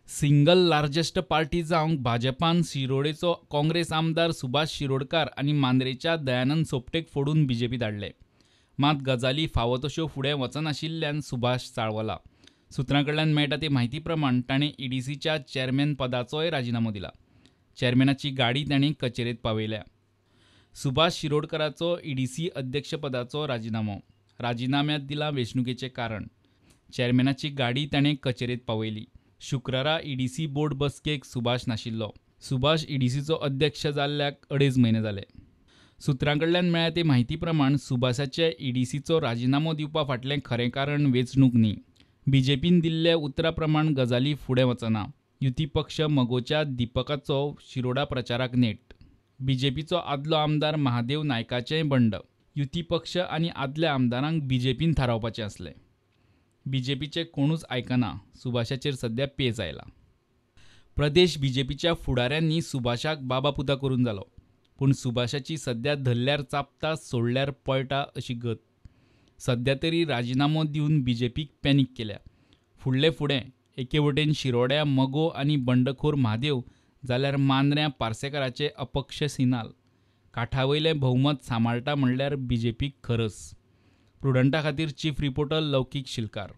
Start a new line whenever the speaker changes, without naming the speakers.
Single largest party जावंक भाजपान शिरोडेचो काँग्रेस आमदार सुभाष शिरोडकार आनी मांद्रेच्या दयानंद सोपटेक फोडून बीजेपीत हाडले. मात गजाली फावो तश्यो फुडें वचनाशिल्ल्यान सुभाष चाळवला. सुत्रां कडल्यान मेळटा ते म्हायती प्रमाण ताणें ईडीसीच्या चेअरमॅन पदाचोय राजिनामो दिला. चेअरमॅनाची गाडी ताणें कचेरेंत पावयल्या. सुभाष शिरोडकराचो ईडीसी अध्यक्षपदाचो राजिनामो. राजिनाम्यांत दिलां वेंचणुकेचें कारण. चेअरमॅनाची गाडी ताणें कचेरेंत पावयली. शुक्रारा ईडीसी बोर्ड बसकेक सुभाष नाशिल्लो. सुभाष ईडीसीचो अध्यक्ष जाल्ल्याक अडेज म्हयने जाले. सुत्रां कडल्यान मेळ्ळ्या ते म्हायती प्रमाण सुभाषाचे ईडीसीचो राजिनामो दिवपा फाटलें खरें कारण वेंचणूक न्ही. बीजेपीन दिल्ल्या उतरा प्रमाण गजाली फुडें वचना. युती पक्ष मगोच्या दिपकाचो शिरोडा प्रचाराक नेट. बीजेपीचो आदलो आमदार महादेव नायकाचेंय बंड. युती पक्ष आनी आदल्या आमदारांक बीजेपीन थारावपाचें आसलें. बीजेपीचें कोणूच आयकना. सुभाषाचेर सध्या पेज आयला. प्रदेश बीजेपीच्या फुडाऱ्यांनी सुभाषाक बाबा पुता करून जालो. पूण सुभाषाची सध्या धरल्यार चाबता सोडल्यार पळटा अशी गत. सध्या तरी राजिनामो दिवन बीजेपीक पॅनीक केल्या. फुडले फुडें एके वटेन शिरोड्या मगो आनी बंडखोर म्हादेव जाल्यार मांद्र्यां पार्सेकाराचे अपक्ष सिनाल. काठावयलें भोवमत सांबाळटा म्हणल्यार बीजेपीक खरस. प्रुडंटा खातीर चीफ रिपोर्टर लौकीक शिलकार.